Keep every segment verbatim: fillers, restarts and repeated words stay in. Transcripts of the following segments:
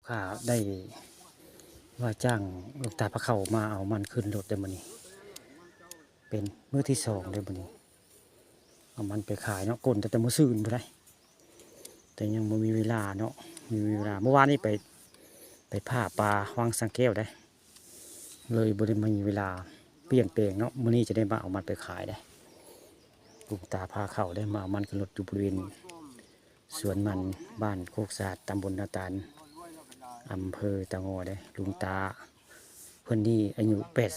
ก็ได้ว่าจ้างหลวงตาพาเข้ามาเอามันขึ้นรถได้มื้อนี้ เป็นมื้อที่สองได้มื้อนี้ เอามันไปขายเนาะ ก้นตั้งแต่มื้อซืนพู้นได้ แต่ยังบ่มีเวลาเนาะ มีเวลา เมื่อวานนี้ไป ไปผ่าปลาวังสังแก้วได้ เลยบ่ได้มีเวลาเปลี่ยนแปลงเนาะ มื้อนี้จะได้มาเอามันไปขายได้ หลวงตาพาเข้าได้มาเอามันขึ้นรถอยู่บริเวณสวนมันบ้านโคกสะอาด ตำบลนาตาล อำเภอเต่างอยได้ หลวงตาเพิ่นนี่อายุแปด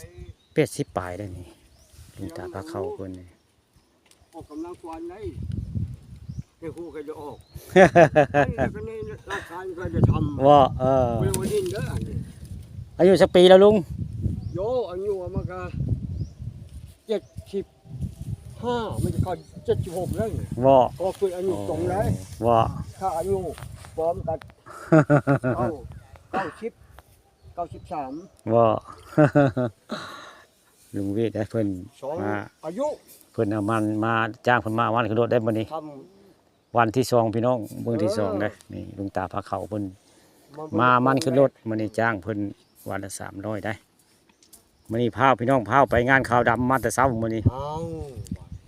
แปดสิบปลายได้นี่ หลวงตาพาเข้าเพิ่นนี่ ออกกำลังกายไง ในครูก็จะออก นี่ก็ในร่างกายมันก็จะทำ ว่า เออ บริเวณนี้เด้ออันนี้ อายุสักปีแล้วลุง โย อายุมันก็เจ็ดสิบห้า มันจะเข้าเจ็ดสิบหกแล้วนี่ ว่า ก็คืออายุตรงเลย ว่า ถ้าอายุพร้อมกัน เก้า เก้าสิบ เก้าสิบสาม ว่า ลุงเวทได้เพิ่น สอง มา อายุ เพิ่นเอามันมา จ้างเพิ่นมาเอามันขึ้นรถได้มื้อนี้ ทำ วันที่สองพี่น้อง มื้อที่สอง เออ ได้ นี่หลวงตาพาเข้าเพิ่น มา มามันขึ้นรถ มื้อนี้จ้างเพิ่นวันละสามร้อยได้ มื้อนี้พาพี่น้องพาไปงานขาวดำมาแต่เช้ามื้อนี้ อ้าว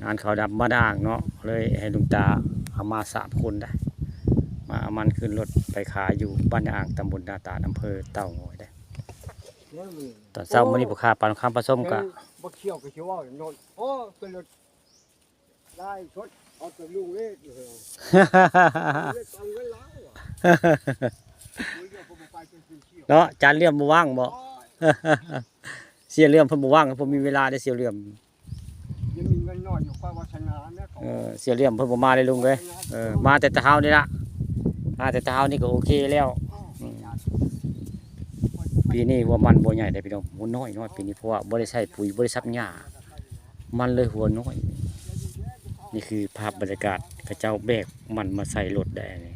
งานขาวดำบ้านอ่างเนาะ เลยให้หลวงตาเอามาสามคนได้ มาเอามันขึ้นรถไปขายอยู่บ้านอ่าง ตำบลนาตาล อำเภอเต่างอยได้ แล้วมื้อ ตอนเช้ามื้อนี้พ่อค้าปานคำผสมกะ บักเขียวก็สิว่าโน่น โอ้ ขึ้นรถ ได้ชด เอาแต่ลุงเลขอยู่เหรอ เลขเอาเงินแล้วอะ เนาะ จานเหลี่ยมบ่ว่างบ่ เสียเหลี่ยมเพิ่นบ่ว่าง เพิ่นมีเวลาได้เสียเหลี่ยม ยังมีเงินน้อยอยู่ ค่อยวาสนานะ เออ เสียเหลี่ยมเพิ่นบ่มาเลยลุงเอ้ย เออ มาแต่เช้านี่ละ มาแต่เช้านี่ก็โอเคแล้ว อืม ปีนี้หัวมันบ่ใหญ่เด้พี่น้อง หัวน้อยน้อยปีนี้ เพราะว่าบ่ได้ใส่ปุ๋ย บ่ได้ซับหญ้า มันเลยหัวน้อย นี่คือภาพบรรยากาศ เขาเจ้าแบกมันมาใส่รถได้นี่